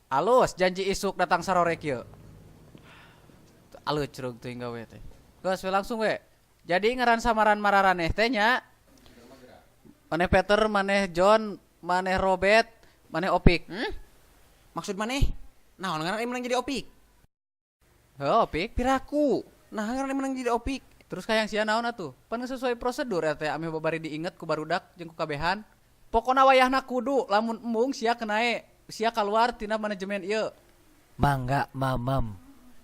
Alus janji isuk datang sarore kieu. Alus curug teuing gawe teh. Geus we langsung we. Jadi ngaran samaran mararaneh teh nya. Maneh Peter, maneh John, maneh Robert, maneh Opik. Hmm? Maksud maneh? Naon ngaran aing menang jadi Opik? Heuh, Opik. Piraku. Nah, ngaran aing menang jadi Opik. Terus kayang sia naon atuh? Pan geus sesuai prosedur eta teh ameh babari diinget ku barudak jeung ku kabehan. Pokona wayahna kudu lamun embung sia kenae, sia kaluar tina manajemen ieu. Mangga mamam.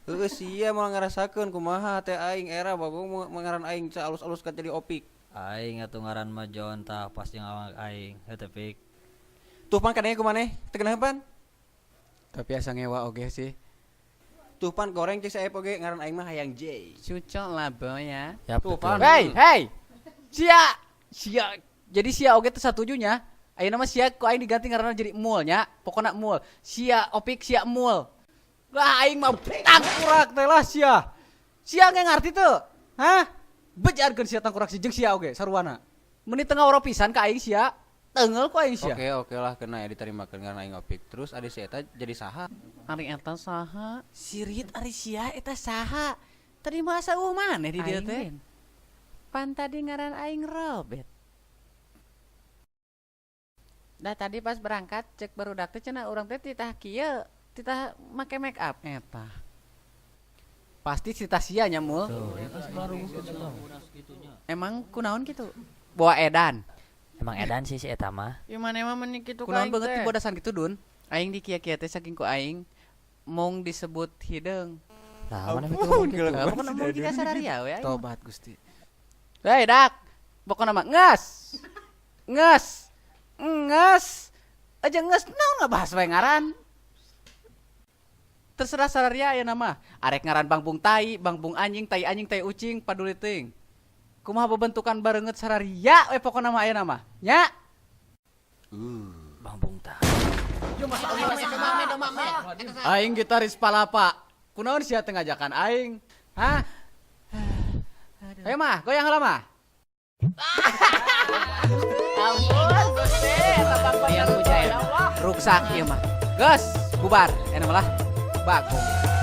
Heueuh, sia moal ngarasakeun kumaha teh aing era bagong mau ngaran aing ca alus-alus ka jadi Opik. Aing atuh ngaran mah John tah pas jeung awak aing. Heuh teh, Pik. Tuh pan kadenge ku maneh, teu geunaheun pan. Tapi asa ngewa oge sih. Tuh pan goreng cek saep oge ngaran aing mah hayang J. Cucok lah boy ya. Ya Tuh, betul. pan. Hey, hey. Sia, sia. Jadi sia oge teu satuju nya. Ayeuna mah sia ku aing diganti ngaranna jadi Mul nya. Pokona Mul. Sia Opik, sia Mul. Lah aing mah tangkurak teh lah sia. Sia ge ngarti teu? Hah? Bejarkeun sia tangkurak si jeung sia oge saruana. Meuni teu ngawaro pisan ka aing sia. Teunggeul ku aing sia. Oke, oke lah kena ya diterimakeun ngaran aing Opik. Terus adi si eta jadi saha? Ari eta saha? Sirit ari sia eta saha? Tadi mah asa eueuh maneh di dieu teh. Pan tadi ngaran aing Robert. Dah tadi pas berangkat cek barudak teh cenah urang teh titah kieu, titah make make up eta. Pasti cita sia nya, Mul. Tuh, ya pas baru gitu. Emang kunaon gitu? Bawa edan. Emang edan sih si eta mah. Ieu maneh mah meni kitu ka Kunaon aing banget teh. di bodasan gitu, Dun. Aing di kia-kia teh saking ku aing mung disebut hideung. Nah, mana mikir gitu. Lah, pokona mung jika sararia we aing. Tobat Gusti. Hei, dak. Pokona mah nges. Nges. Nges. Aja nges naon ngabahas wae ngaran. Terserah sararia aya nama. Arek ngaran bangbung tai, bangbung anjing, tai anjing, tai ucing, paduli teuing. Kumaha bebentukan bareungeut sararia we pokona mah aya nama. Nya. Bang Bung tah. Aing gitaris palapa. Kunaon sia teu ngajakan aing? Hah? Ayo mah, goyang heula mah. Ampun, Gusti, eta bang. Ruksak ieu mah. Geus, bubar. Enak malah. Bagong.